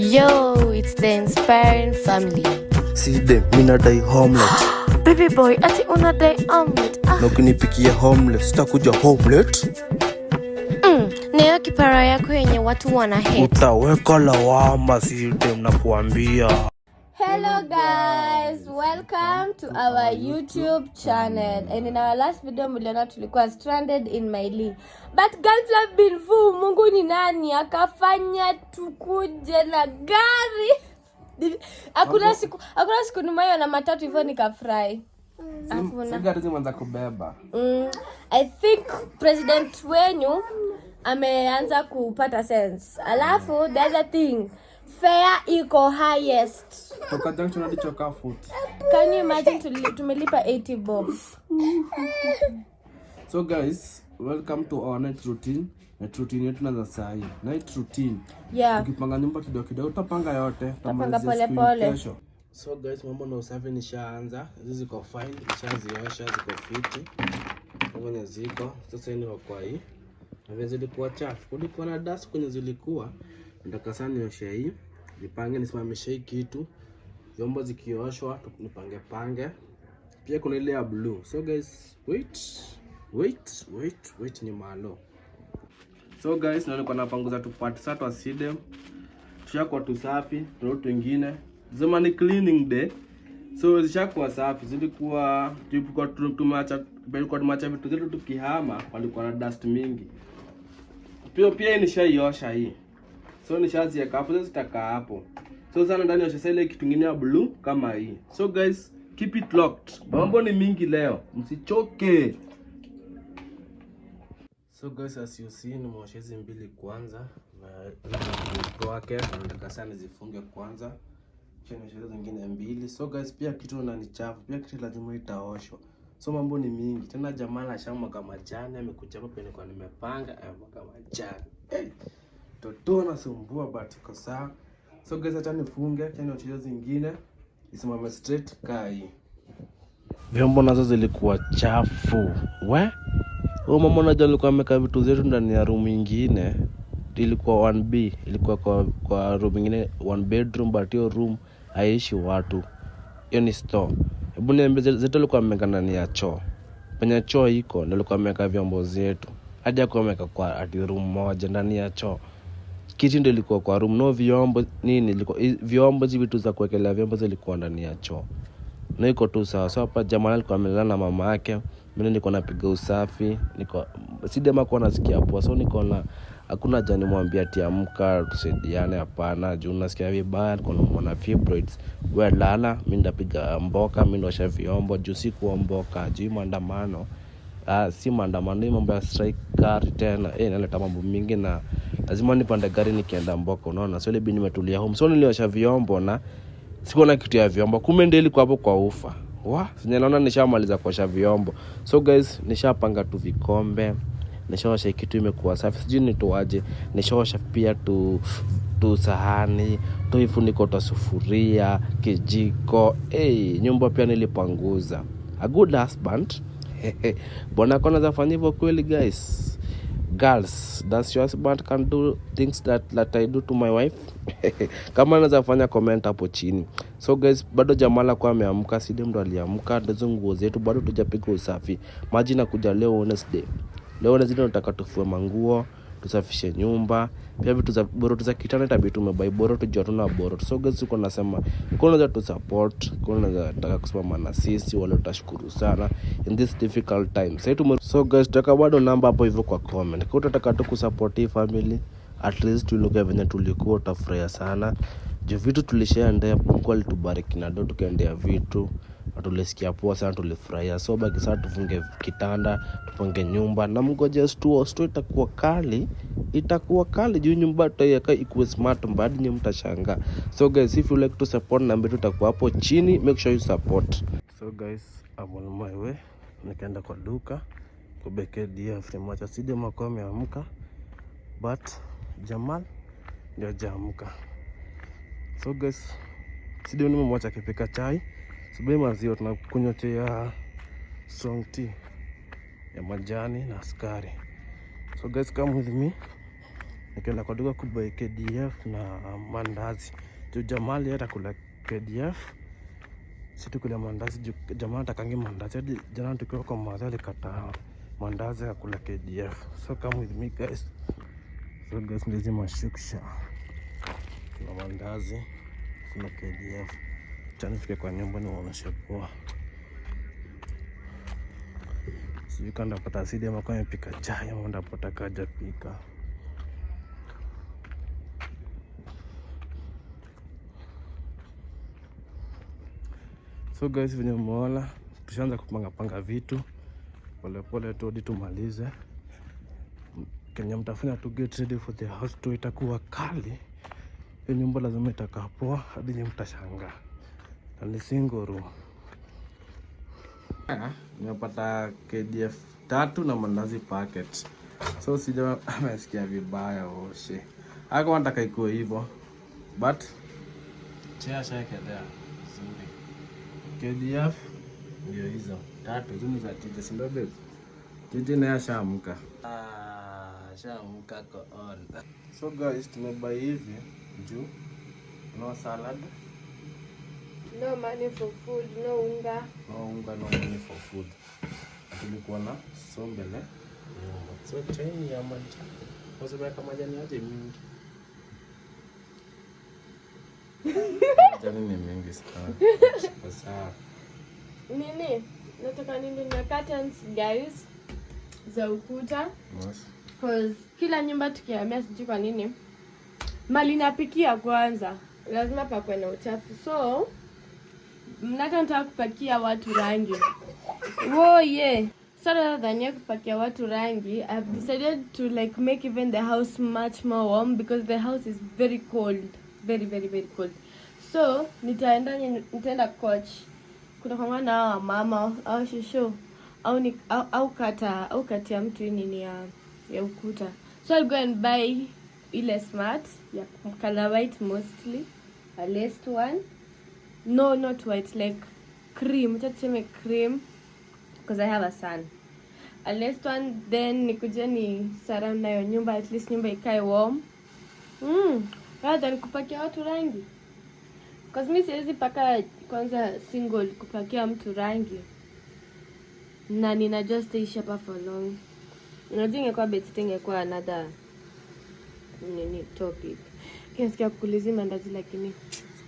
Yo, it's the inspiring family. Side, mi nadai omelette. Baby boy, ati unadai omelette. Ah, Na ukinipikia omelette, sitakuja homelet. Na hiyo kipara yako yenye watu wana hate. Utaweka lawama, Side, nakuambia. Hello guys, welcome to our YouTube channel. And in our last video mliona tulikuwa stranded in Maili. But ghafla bin vuu, Mungu ni nani akafanya tukuje na gari. Hakuna siku nimewahi na matatu hivyo nikafurahi. Hakuna. Gari zimeanza kubeba. I think president wenyu ameanza kupata sense. Alafu the other thing, fare iko highest. Toka junction hadi Chokaa foot. Can you imagine tumelipa 80 bob? So guys, welcome to our night routine. Night routine yetu naanza saa hii. Night routine. Tukipanga nyumba kidogo kidogo, tutapanga yote. Tutapanga Tutamalizia pole siku pole. kesho. So guys, mambo na usafi nishaanza. Hizi ziko fine, nishaziosha, ziko fiti. Kwenye ziko. Sasa hii ni kwa hii. Na vile zilikuwa chafu, kulikuwa na dust kwenye zilikuwa. Nataka sana nioshe hii. Nipange, nisimamishe hii kitu. Vyombo zikioshwa, nipange pange. Pia kuna ile ya blue. So guys, wait, wait, wait, wait, ni malo. So guys, naona nilikuwa napanguza tu part sasa aside. Tushakuwa tusafi, tuna twingine. Zema ni cleaning day. So zishakuwa safi, zilikuwa tulikuwa tumeacha vitu zetu tukihama, walikuwa na dust mingi. Pia hii nishaiosha hii. So nishaziweka hapo, sasa zitakaa hapo. So sana ndani osha ile kitu kingine ya blue kama hii. So guys, keep it locked. Mambo ni mingi leo, msichoke. So guys, as you see, nimeosha hizi mbili kwanza na wake nataka sana nizifunge kwanza, kisha nioshe hizo zingine mbili. So guys, pia kitu na ni chafu, pia kitu lazima itaoshwa. So mambo ni mingi tena. Jamaa ashamwaga majani, amekuja hapa penye kwa nimepanga, amemwaga majani. Hey, toto nasumbua, but iko sawa. So guys, acha nifunge, kisha nioshe hizo zingine isimame straight kaa hii. Vyombo nazo zilikuwa chafu we. Huyo mama, unajua alikuwa ameweka vitu zetu ndani ya room ingine, ilikuwa 1B, ilikuwa kwa room ingine, one bedroom, but hiyo room haiishi watu, hiyo ni store. Hebu niambie, zetu alikuwa ameweka ndani ya choo, penye choo iko ndio alikuwa ameweka vyombo zetu, hadi akuwa ameweka kwa ati room moja, ndani ya choo. Kiti ndio ilikuwa kwa room, no vyombo nini ilikuwa vyombo, hizi vitu za kuwekelea vyombo zilikuwa ndani ya choo na iko tu sawa. So hapa jamaa alikuwa amelala na mama yake, mimi niko napiga usafi, niko sidema kuwa nasikia poa, so niko na hakuna haja nimwambie ati amka tusaidiane, hapana, juu nasikia vibaya, niko naumwa na fibroids. We lala, mimi ndapiga mboka, mimi ndosha vyombo juu sikuwa mboka, juu hii maandamano, ah, si maandamano, hii mambo ya strike gari tena, eh, inaleta mambo mingi na lazima nipande gari nikienda mboka, unaona. So ilibidi nimetulia home, so niliosha vyombo na sikuwa na kitu ya vyombo, kumbe ndio ilikuwa hapo kwa ufa wa sinye. Naona nishamaliza kuosha vyombo. So guys, nishapanga tu vikombe, nishaosha kitu imekuwa safi, sijui nitoaje. Nishaosha pia tu sahani, tu ifuniko twa sufuria, kijiko. Hey, nyumba pia nilipanguza. A good husband, bwana ako anaweza fanya hivyo kweli? Guys, girls, does your husband can do things that I do to my wife? Kama anaweza fanya, comment hapo chini. So guys, bado Jamala kwa ameamka, Sidi ndo aliamka. Ndizo nguo zetu bado tujapiga usafi. Maji nakuja leo Wednesday. Leo Wednesday nataka tufue manguo, tusafishe nyumba pia. Vitu za boroto za kitanda itabidi tumebuy boroto juu hatuna boroto. So guys, uko nasema kwa unaweza tu support, kwa unaweza taka kusimama na sisi wale, utashukuru sana in this difficult time. Sasa tume, so guys, tutaka bado namba hapo hivyo kwa comment. Kwa utataka tu kusupport hii family, at least tuinuke venye tulikuwa, utafurahia sana juu vitu tulishaendea. Mungu alitubariki na do tukaendea vitu na tulisikia poa sana, tulifurahia. So baki sasa tufunge kitanda, tupange nyumba na mgoje store. Store itakuwa kali, itakuwa kali juu nyumba tutaiweka ikuwe smart mbadi nyinyi mtashangaa. So guys, if you like to support, namba yetu itakuwa hapo chini, make sure you support. So guys, I'm on my way, nikaenda kwa duka kubekedia free. Sidi makuwa ameamka, but Jamal ndio hajaamka. So guys, Sidi nimemwacha akipika chai, sibai maziwa, tunakunywa chai ya strong tea ya majani na sukari. So guys, come with me. Nikienda kwa duka kubuy KDF na mandazi. Juu Jamali yeye atakula KDF. Si tukule mandazi juu Jamal atakangi mandazi. Hadi jana tukiwa kwa madhe alikataa mandazi akakula KDF. So come with me guys. So guys, ndizi mashuksha. Kuna mandazi, kuna KDF. Acha nifike kwa nyumba niwaonyeshe poa. Sijui kama ndapata asidi ama kama amepika chai ama ndapata kaja pika. So guys, venye mmeona tushaanza kupanga panga vitu polepole tu hadi tumalize. Kenye mtafanya tu get ready for the house tour, itakuwa kali. Hiyo nyumba lazima itakaa poa hadi nyinyi mtashangaa. Na ni single room. Nimepata KDF 3 na mandazi packet. So sija amesikia vibaya oshe. Hakuwa nataka ikuwe hivyo. But chair shaekelea vizuri. KDF ndio hizo 3, hizo ni za TJ, si ndio babe? TJ naye ashaamka. Ashaamka ko on. So guys, tumebuy hivi juu no salad, No money for food, no unga. No unga, no money for food. Tulikuwa na sombele nyumba. So chai ni ya majani. Usiweka majani aje mingi. Majani ni mingi sana. Sasa Nini? Nataka ninunue curtains guys za ukuta. Yes. Cause kila nyumba tukihamia sijui kwa nini mali napikia kwanza lazima pakwe na uchafu, so mnata nataka kupakia watu rangi. Wo yeah. So rather than ya kupakia watu rangi, I've decided to like make even the house much more warm because the house is very cold, very very very cold. So nitaenda coach kuna kwa na hawa mama au shosho au ni au kata au kati ya mtu nini ya ukuta. So I'll go and buy ile smart ya color white mostly, a laced one. No, not white, like cream. Acha tuseme cream because I have a son. A laced one, then nikuje ni surround nayo nyumba, at least nyumba ikae warm. Rather than kupakia watu rangi. Cause mi siwezi paka kwanza single kupakia mtu rangi. Na ninajua sitaishi hapa for long. Unajua ingekuwa bedsitter ingekuwa another nini topic. Kinasikia kukulizia mandazi lakini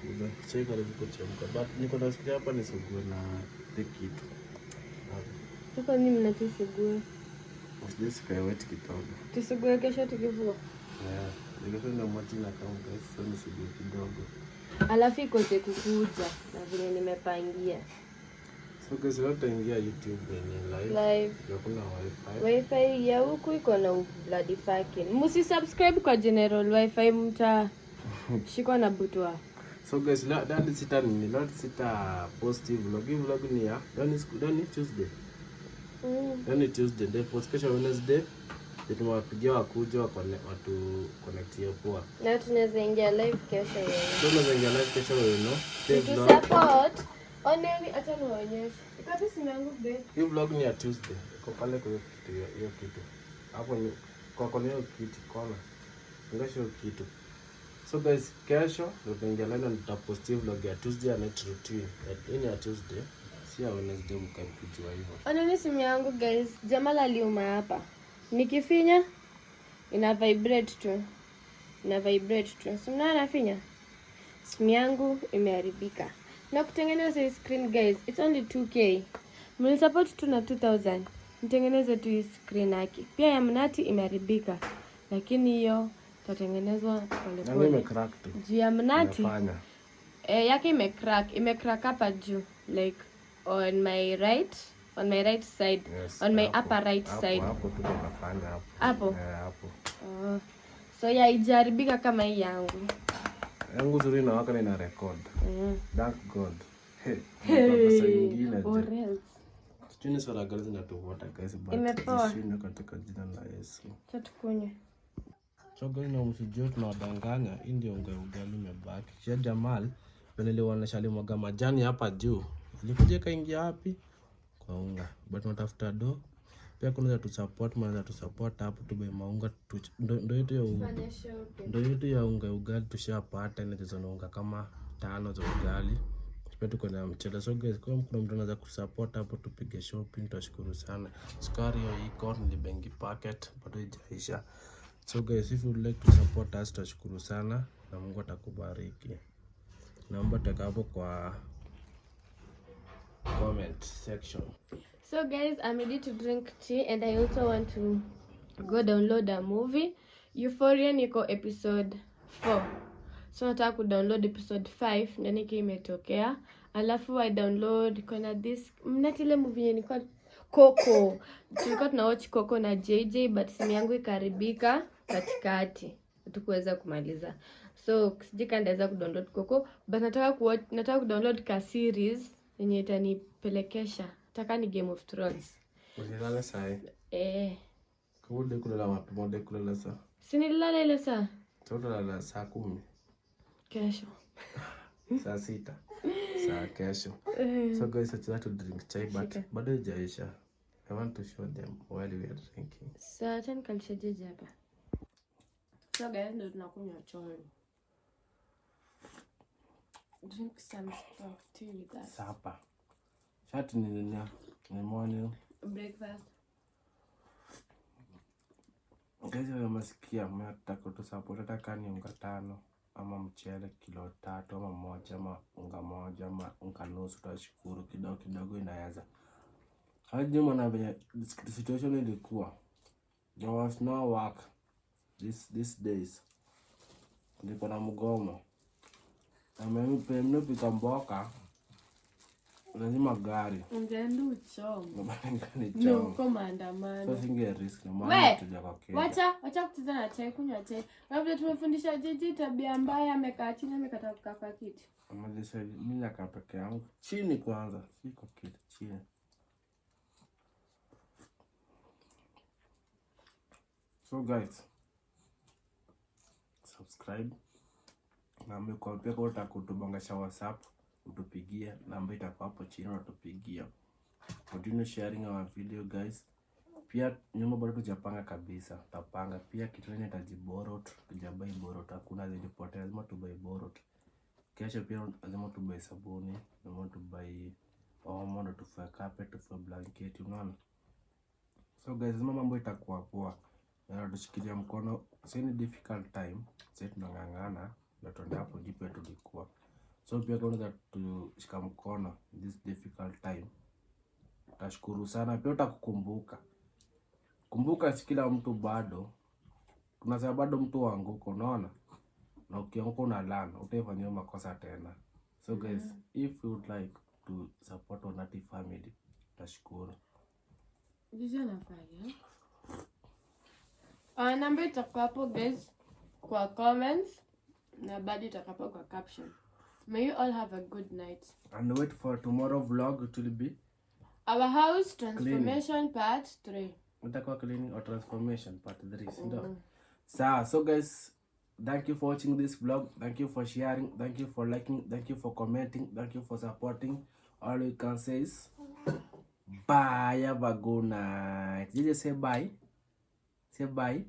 Sikula. Chai karibu kuchemka. But niko nasikia hapa nisugue na the kitu. Sasa nini mnatusugue? Usije sikae wet kidogo. Tusugue kesho tukivua. Yeah. Nikasema ndio maji na kama guys, so nisugue kidogo. Alafu ikose kukuja na vile nimepangia. So guys, leo tutaingia YouTube ni live. Live. Hakuna wifi. Wifi ya huku iko na bloody fucking. Msi subscribe kwa general wifi, mta shikwa na butwa. So guys, leo sita nini? Leo sita post vlog. Hii vlog ni ya leo ni siku, leo ni Tuesday. Leo ni Tuesday, ndio post kesho Wednesday. Ndio tumewapigia wakuja watu connect hiyo poa. Na tunaweza ingia live kesho wewe. So tunaweza ingia live kesho wewe, no. Hii Tu vlog, support. Oneni, acha niwaonyeshe. Iko wapi simu yangu babe? hii vlog ni ya Tuesday. Iko pale kwa hiyo kitu, hiyo kitu. Hapo ni kwa hiyo kitu kona. Ngasho kitu. So guys, kesho ndio tutaingia live na tutapost hii vlog ya Tuesday ya night routine. Hii ni ya Tuesday, si ya Wednesday mkajua hivyo. Oneni simu yangu guys. Jamal aliuma hapa. Nikifinya ina vibrate tu. Ina vibrate tu. Si mnaona nafinya? Simu yangu imeharibika. Na kutengeneza hii screen guys, it's only 2K. Mlisupport tu na 2000. Nitengeneze tu hii screen yake. Pia ya Mnati imeharibika. Lakini hiyo itatengenezwa Yangu polepole. imecrack tu. Juu ya Mnati Imefanya. Yake imecrack, imecrack hapa juu like on my right side. Yes, On my hapo. upper right Hapo, side. Hapo tu ndo nafanya hapo. Hapo? Eh, hapo. Oh. So ya haijaharibika kama hii yangu. Yangu zuri inawaka na ina record. Thank God. Hey, pesa nyingine Or je. else. Sijui ni swala gani zinatufuata guys, but Imepoa. zishindwe katika jina la Yesu. Acha tukunywe. So guys, na msijue tunawadanganya, hii ndio unga ya ugali imebaki. Kisha Jamal vile niliwaonyesha alimwaga majani hapa juu. Ilikuja ikaingia wapi? Kwa unga. But tunatafuta do. Pia kuna za tusupport, mnaweza tusupport hapo tubuy maunga ndo yetu ya unga. Fanya shopping. Ndo yetu ya unga ya ugali tushapata, inacheza na unga kama 5 za ugali. Pia tuko na mchele. So guys, kama kuna mtu anaweza kusupport hapo tupige shopping, tutashukuru sana. Sukari hiyo iko ni bengi packet bado haijaisha. So guys, if you would like to support us, tutashukuru sana na Mungu atakubariki. Naomba tuweka hapo kwa comment section. So guys, I'm ready to drink tea and I also want to go download a movie. Euphoria niko episode 4. So nataka kudownload episode 5 ndio niki imetokea. Alafu I download kuna this mnati ile movie yenye nilikuwa Coco. Tulikuwa tuna watch Coco na JJ but simu yangu ikaharibika katikati. Hatukuweza kumaliza. So sijui kama ndaweza kudownload Coco but nataka kudownload ka series yenye itanipelekesha. Nataka ni Game of Thrones. Usilale sahi. Eh, Kama udai kulala mapema, udai kulala saa. si nililala ile saa Sasa utalala saa 10, kesho. saa 6, saa kesho. So guys, I try to drink chai but bado haijaisha. I want to show them while we are drinking. Saa acha nikalishe JJ hapa. So guys, ndo tunakunywa chai. Drink some strong tea with that. Sapa. Shati ni nini? Ni morning. Breakfast. Guys, wamesikia mnataka kutusupport hata kama ni unga 5 ama mchele kilo 3 ama 1 ama unga 1 ama unga nusu, tutashukuru. Kidogo kidogo inaweza. Hadi mwana venye situation ilikuwa. There was no work these days. Nilikuwa na mgomo. Na mimi pia pika mboka lazima gari. Ungeenda uchome. Ndio maana Ni choma. uko maandamano. So singe risk na We, maana tuja kwa Kenya. wacha kucheza na chai, kunywa chai. Na vile tumefundisha JJ tabia mbaya, amekaa chini, amekataa kukaa kwa kiti. Mimi nakaa peke yangu chini kwanza, si kwa kiti, chini. So guys, subscribe. Na pia kama unataka kutubongesha WhatsApp, utupigie, namba itakuwa hapo chini, unatupigia. Continue sharing our video guys. Pia nyumba bado tujapanga kabisa, tutapanga. Pia kitu yenye tajiborot, tujabai borot, hakuna zilipotea, lazima tubai borot. Kesho pia lazima tubai sabuni, lazima tubai omo, ndo tufue carpet, tufue blanket, unaona. So guys, lazima mambo itakuwa poa. Na tushikilia mkono, si ni difficult time, sasa tunang'ang'ana na tuende hapo jipe tulikuwa. So pia kama unaweza tushika mkono this difficult time, tashukuru sana. Pia utakukumbuka. Kumbuka si kila mtu bado. Tunasema bado mtu wanguko, unaona? Na ukianguka una learn, utaifanyia makosa tena. So guys, if you would like to support Onati family, tashukuru. Jiji anafanya. Namba itakuwa hapo guys kwa comments na bado itakuwa hapo kwa caption. May you all have a good night. And wait for tomorrow vlog, it will be Our house transformation part 3. Itakuwa cleaning or transformation part 3, si ndio? Sawa, so guys, thank you for watching this vlog. Thank you for sharing. Thank you for liking. Thank you for commenting. Thank you for supporting. All we can say is bye. Have a good night. Did you say bye? Say bye.